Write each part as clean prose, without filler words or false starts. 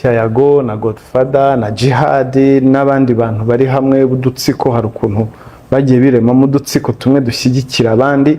Cya Yago na Godfather na Jihad n'abandi bantu bari hamwe b'udutsiko, hari ukuntu bagiye biremamo udutsiko tumwe dushyigikira abandi.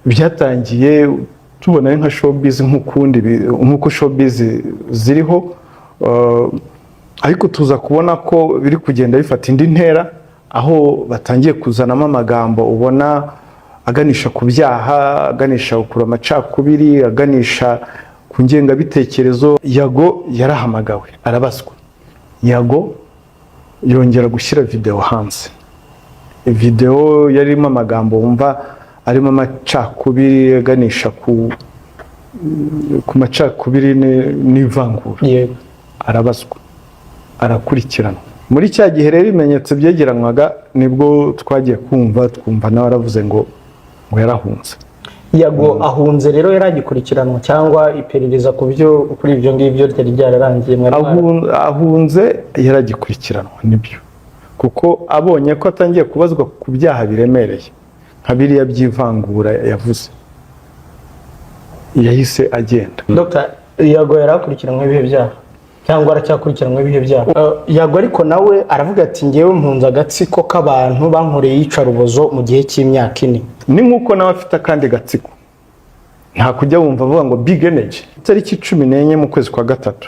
Byatangiye tubona ari nka showbiz nk'ukundi nk'uko showbiz ziriho, ariko tuza kubona ko biri kugenda bifata indi ntera, aho batangiye kuzanamo amagambo ubona aganisha ku byaha, aganisha ku amacakubiri, aganisha ku ngengabitekerezo. Yago yarahamagawe arabazwa. Yago yongera gushyira video hanze, video yarimo amagambo wumva arimo amacakubiri, aganisha ku macakubiri n'ivangura. Arabazwa, arakurikiranwa. Muri cya gihe rero ibimenyetso byegeranwaga, nibwo twagiye kumva twumva nawe aravuze ngo yarahunze. Yago ahunze rero yari agikurikiranwa, cyangwa iperereza ku byo kuri ibyo ngibyo ryari ryararangiye, mwari Ahunze yaragikurikiranwa, nibyo, kuko abonye ko atangiye kubazwa ku byaha biremereye nka biriya by'ivangura yavuze, yahise agenda. Dr. Yago yari akurikiranwe ibihe byaha cyangwa aracyakurikiranwe ibihe byaha? Yago ariko nawe aravuga ati: "Ngewe mpunze agatsiko k'abantu bankoreye iyicarubozo mu gihe cy'imyaka 4." Ni nk'uko nawe afite akandi gatsiko, nta kujya wumva avuga ngo Big Energy. Itariki 14 mu kwezi kwa gatatu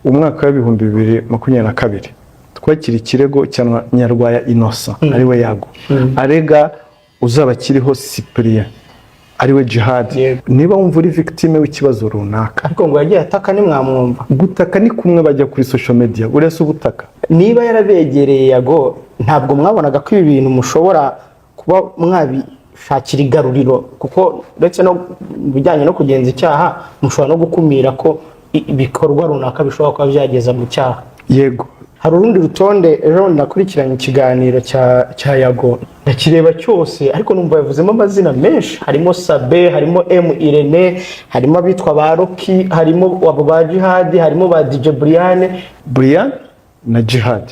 umwaka wa 2022, twakira ikirego cya Nyarwaya Innocent, ariwe Yago, arega Uzabakiriho Cyprien, ariwe Jihad. Niba wumva uri victime w'ikibazo runaka, Ariko ngo yagiye ataka, ntimwamwumva? Gutaka ni kumwe bajya kuri social media, uretse ubutaka. Niba yarabegereye Yago, ntabwo mwabonaga ko ibi bintu mushobora kuba mwabishakira igaruriro? Kuko uretse no mu bijyanye no kugenza icyaha, mushobora no gukumira ko ibikorwa runaka bishobora kuba byageza mu cyaha. Yego. Hari urundi rutonde. Ejo bundi nakurikiranye ikiganiro cya Yago, ndakireba cyose, ariko numva yavuzemo amazina menshi. Harimo Sabe, harimo M Irene, harimo abitwa ba Roki, harimo abo ba Jihadi, harimo ba DJ Brian. Brian na Jihad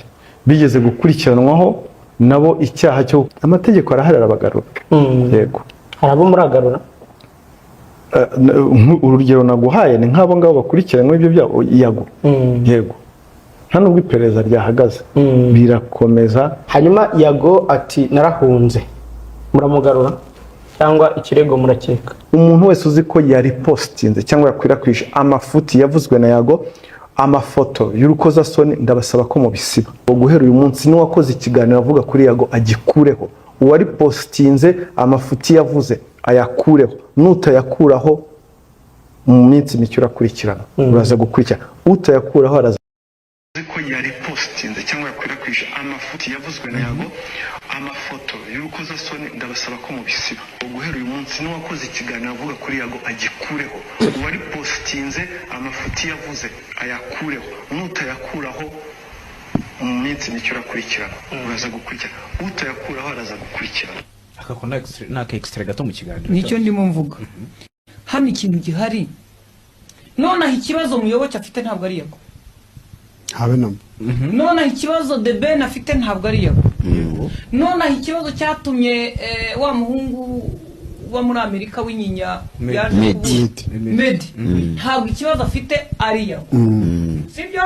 bigeze gukurikiranwaho nabo icyaha cyo, amategeko arahari, arabagarura, yego. Hari abo muragarura? Urugero naguhaye ni nk'abo ngabo bakurikiranywe ibyo byago. Yago, yego, nta nubwo iperereza ryahagaze, birakomeza. Hanyuma Yago ati: "Narahunze." Muramugarura cyangwa ikirego murakeka? Umuntu wese uzi ko yari postinze cyangwa yakwirakwije amafuti yavuzwe na Yago, amafoto y'urukozasoni, ndabasaba ko mubisiba guhera uyu munsi. N'uwakoze ikiganiro avuga kuri Yago agikureho, uwari postinze amafuti yavuze ayakureho. Nutayakuraho, mu minsi mike urakurikirana, uraza gukurikirana. Utayakuraho araza ko yari postinze cyangwa yakwirakwije amafuti yavuzwe na Yago, amafoto y'urukozasoni, ndabasaba ko mubisiba guhera uyu munsi. N'uwakoze ikiganiro avuga kuri Yago agikureho, uwari postinze amafuti yavuze ayakureho. Nutayakuraho, mu minsi mike urakurikirana, uraza gukurikirana. Utayakuraho araza gukurikirana. Aka ko ni aka extrait gato mu kiganiro. Nicyo ndimo mvuga hano. Ikintu gihari nonaha, ikibazo Muyoboke afite ntabwo ari Yago. Habe namba. Nonaha ikibazo The Ben afite ntabwo ari Yago. Nonaha ikibazo cyatumye wa muhungu uba muri Amerika w'inyinya yaje Meddy. Meddy, ntabwo ikibazo afite ari Yago, sibyo?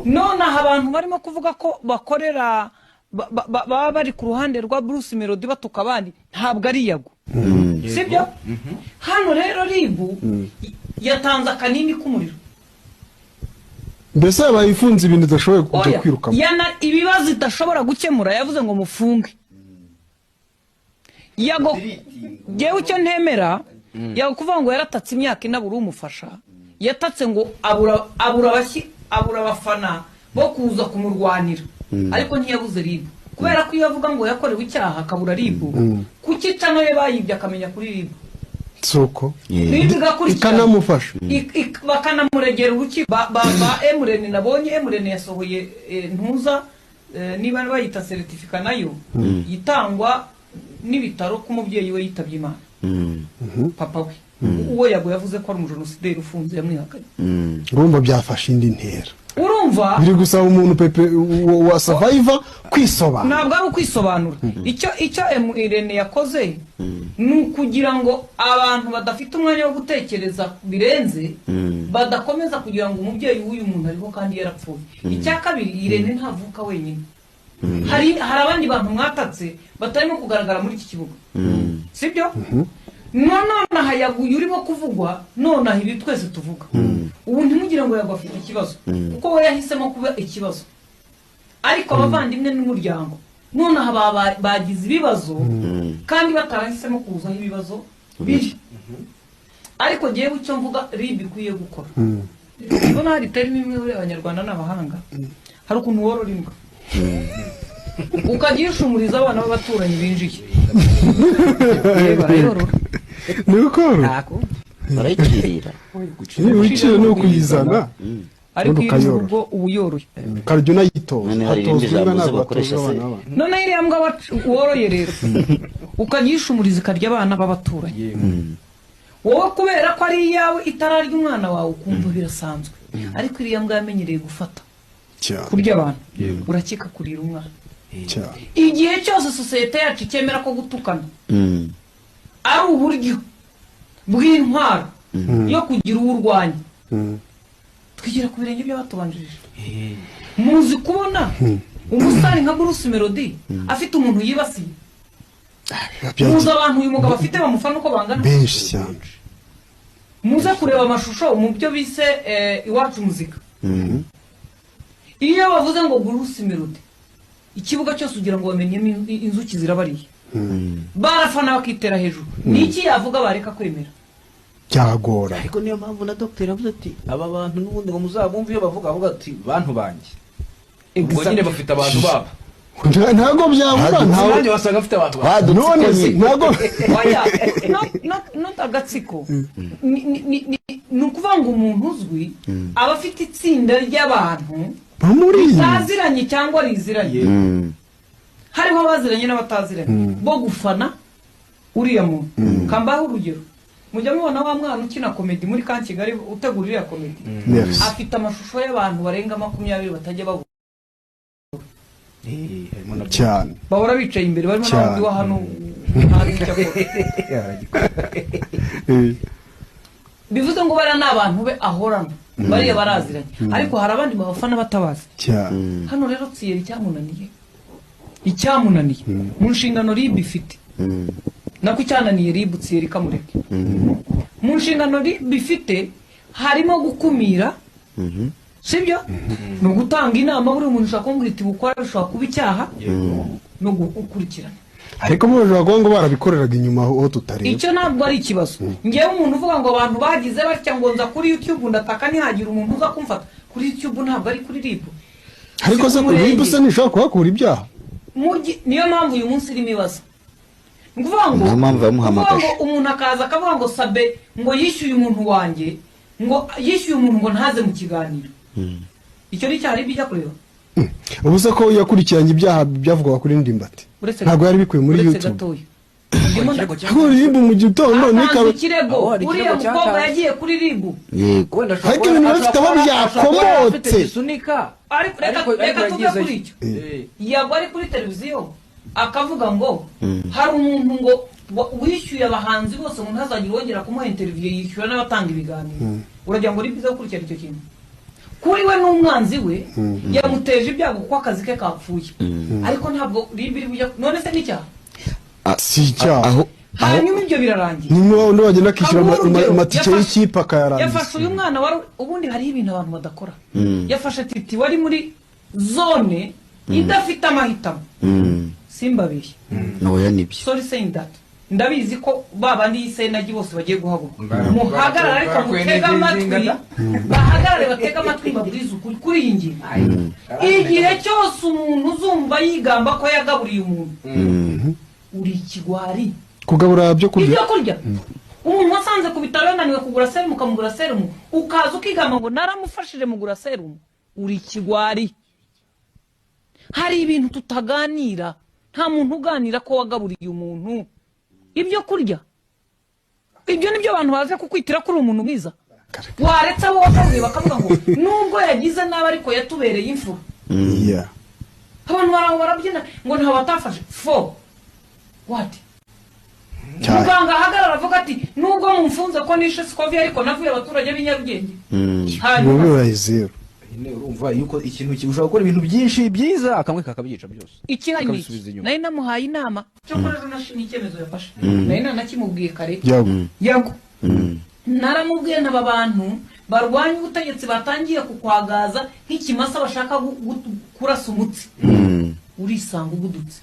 Nonaha abantu barimo kuvuga ko bakorera baba bari ku ruhande rwa Bruce Melody batuka abandi, ntabwo ari Yago, sibyo? Hano rero RIB yatanze akanini k'umuriro. Mbese yabaye ifunze ibintu idashoboye kujya Oya, kwirukamo. Ibibazo idashobora gukemura, yavuze ngo mufunge Yago. Ngewe icyo ntemera, Yago kuvuga ngo yaratatse imyaka 4 abura umufasha, yatatse ngo abura abafana bo kuza kumurwanira, ariko ntiyabuze RIB, kubera ko iyo avuga ngo yakorewe icyaha akabura RIB, kuki channel ye bayibye akamenya kuri RIB? Si uko? RIB igakurikirana. Ikanamufasha. Bakanamuregera urukiko. Ba Emurene, nabonye Emurene yasohoye ntuza, niba bayita certificat, nayo itangwa n'ibitaro ko umubyeyi we yitabye Imana, papa we, uwo Yago yavuze ko ari umujenosideri ufunze, yamwihakanye. Urumva byafashe indi ntera. Urumva, Biri gusaba umuntu pepe wa survivor kwisobanura. Ntabwo ari ukwisobanura. Icyo M Irene yakoze ni ukugira ngo abantu badafite umwanya wo gutekereza birenze badakomeza kugira ngo umubyeyi w'uyu muntu ariho kandi yarapfuye. Icya kabiri, Irene ntavuka wenyine, hari abandi bantu mwatatse batarimo kugaragara muri iki kibuga, sibyo? Nonaha yaguye urimo kuvugwa nonaha, ibi twese tuvuga ubu. Ntimugire ngo Yago afite ikibazo, kuko we yahisemo kuba ikibazo, ariko abavandimwe n'umuryango nonaha bagize ibibazo kandi batarahisemo kuzaho ibibazo biri. Ariko ngewe icyo mvuga RIB ikwiye gukora, mbona hari terme imwe, buriya Abanyarwanda ni abahanga. Hari ukuntu worora imbwa ukajya uyishumuriza abana b'abaturanyi binjiye. Barayorora. Ni ukoro. Ntako. Barayicirira. Wicire ni ukuyizana. Ariko iyo uri mu Ukayora. rugo uba uyoroye. Ukarya unayitoza. None hari irindi Hatozwa imbwa, jambo uzi ntabwo bakoresha hatozwa se? abana b'abantu. Noneho iriya mbwa woroye rero ukajya uyishumuriza ikarya abana b'abaturanyi, wowe kubera ko ari iyawe itararya umwana wawe ukumva birasanzwe, ariko iriya mbwa yamenyereye gufata kurya abantu, urakeka kurira umwana. Igihe cyose sosiyete yacu ikemera ko gutukana ari uburyo bw'intwaro yo kugira uwo urwanya, twigira ku birenge by'abatubanjirije. Muzi kubona umusitari nka Bruce Melody afite umuntu yibasiye? Muzi abantu uyu mugabo afite bamufana uko bangana? Benshi cyane. Muze kureba amashusho mu byo bise Iwacu Muzika. Iyo bavuze ngo Bruce Melody, ikibuga cyose ugira ngo bamenyemo inzuki zirabariye, barafana bakitera hejuru. Ni iki yavuga bareka kwemera? Byagora. Ariko niyo mpamvu na dogiteri avuze ati aba bantu n'ubundi ngo muzabumve iyo bavuga, avuga ati bantu banjye, ubwo nyine bafite abantu babo. Ntabwo byabura ntawe. Nanjye wasanga afite abantu babo. Badutsiko None se nyine. ntabwo Oya, not agatsiko. Ni ukuvuga ngo umuntu uzwi aba afite itsinda ry'abantu bamuri inyuma. Ritaziranye cyangwa riziranye, hariho abaziranye n'abataziranye bo gufana uriya muntu. Kambaho urugero, mujya mubona wa mwana ukina comedy muri ka Kigali, utegura iriya comedy? Yes. Afite amashusho y'abantu barenga 20 batajya babura. Harimo na Cyane. Bahora bicaye imbere, barimo Cyane. n'abandi wa hano ntazi icyo akora. Bivuze ngo bariya ni abantu be ahorana, bariya baraziranye, ariko hari abandi babafana batabazi. Cyane. Hano rero Thierry, icyamunaniye mu nshingano RIB ifite, nako icyananiye RIB, Thierry kamureke, mu nshingano RIB ifite harimo gukumira, sibyo? Ni ugutanga inama. Buri muntu ushobora kumubwira iti bukora bishobora kuba icyaha, no gukurikirana. Ariko bo bashobora kuba ngo barabikoreraga inyuma aho tutareba. Icyo ntabwo ari ikibazo. Ngewe umuntu uvuga ngo abantu bagize batya, ngo nza kuri YouTube ndataka, ntihagire umuntu uza kumfata kuri YouTube, ntabwo ari kuri RIB. Ariko se Si ku murenge. RIB se ntishobora kuhakura ibyaha? Niyo mpamvu uyu munsi irimo ibibazo. Ni ukuvuga ngo Niyo mpamvu yamuhamagaje. Kuvuga ngo umuntu akaza akavuga ngo Sabe ngo yishyuye umuntu wanjye, ngo yishyuye umuntu ngo ntaze mu kiganiro, icyo ni icyaha RIB ijya kureba? Ubu se ko yakurikiranye ibyaha byavugwaga kuri Ndimbati, Uretse ntabwo yari bikuye muri uretse YouTube? gatoya. Ndimo Ariko RIB mu gitondo Hatanzwe nikaba ikirego. Aho hari Uriya ikirego mukobwa cyatanzwe. yagiye kuri RIB. Yego. Wenda ashobora Ariko kuba- ibintu bifite aho ashobora kuba yari afite byakomotse. gisunika. Ariko reka Ariko reka tuve yagizeyo. kuri icyo. Yagwa ari kuri televiziyo akavuga ngo hari umuntu ngo wishyuye abahanzi bose ngo ntazagire wongera kumuha interview, yishyura n'abatanga ibiganiro, uragira ngo RIB ize gukurikirana icyo kintu? Kuri we n'umwanzi we, yamuteje ibyago kuko akazi ke kapfuye, ariko ntabwo RIB iri bujya. None se n'icyaha? Si icyaha. Aho Hanyuma ibyo birarangiye. Ni nk'undi wagenda akishyura Kaguha urugero, amatike y'ikipe akayarangiza. Yafashe uyu mwana wari, ubundi hariho ibintu abantu badakora. Yafashe Titi wari muri zone idafite amahitamo, simbabeshye. Oya, nibyo. Sorry saying that, ndabizi ko ba bandi y'isenagi bose bagiye guhaguruka. Muhagarare, ariko mutege amatwi, bahagarare batege amatwi, mbabwize ukuri kuri iyi ngingo. Igihe cyose umuntu uzumva yigamba ko yagaburiye umuntu, uri ikigwari. Kugabura byo kurya? Ibyo kurya. Umuntu wasanze ku bitaro yananiwe kugura serumu, ukamugura serumu, ukaza ukigamba ngo naramufashije mugura serumu, uri ikigwari. Hari ibintu tutaganira. Nta muntu uganira ko wagaburiye umuntu ibyo kurya. Ibyo nibyo abantu baje kukwitira ko uri umuntu mwiza. Waretse abo wakabuye bakavuga ngo nubwo yagize nabi ariko yatubereye imfura. Abantu baraho barabyina ngo ntawe batafashe for what? Cyane. Muganga ahagarara avuga ati nubwo mumfunze ko nishe Scovia, ariko navuye abaturage b'i Nyarugenge. Biba Hanyuma bibaye zero. Nyine urumva yuko ikintu ushobora gukora ibintu byinshi byiza, akamwe kakabyica byose, ikihari ni kakabisubiza iki? inyuma. Nari namuhaye inama, cyakora ejo nashimye icyemezo yafashe, nari nanakimubwiye kare. Yago. Yago naramubwiye, ntaba bantu barwanya ubutegetsi batangiye kukwagaza nk'ikimasa bashaka kurasa umutsi, urisanga ugudutse.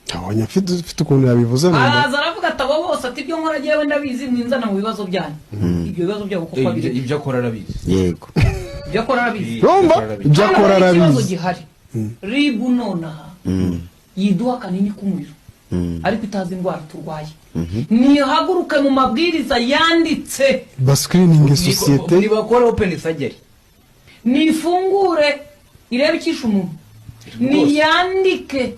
Ntabonye afite ukuntu yabivuze numva. Araza aravuga ati abo bose, ati ibyo nkora jyewe ndabizi, mwinzana mu bibazo byanyu, ibyo bibazo byabo kuko abireka. Ibyo akora arabizi. Yego. Ibyo akora arabizi. Urumva ibyo akora Hano hari ikibazo arabizi. gihari. RIB nonaha yiduha akanini k'umuriro, ariko itazi indwara turwaye, nihaguruke mu mabwiriza yanditse. Bascreening sosiyete. Nibakora open surgery. Nifungure irebe icyishe umuntu, niyandike,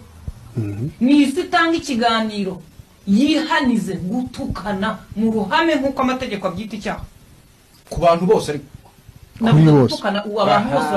ni isi itanga ikiganiro, yihanize gutukana mu ruhame nk'uko amategeko abyita icyaha. Ku bantu bose ariko. Navuze bose. gutukana ubu abantu bose.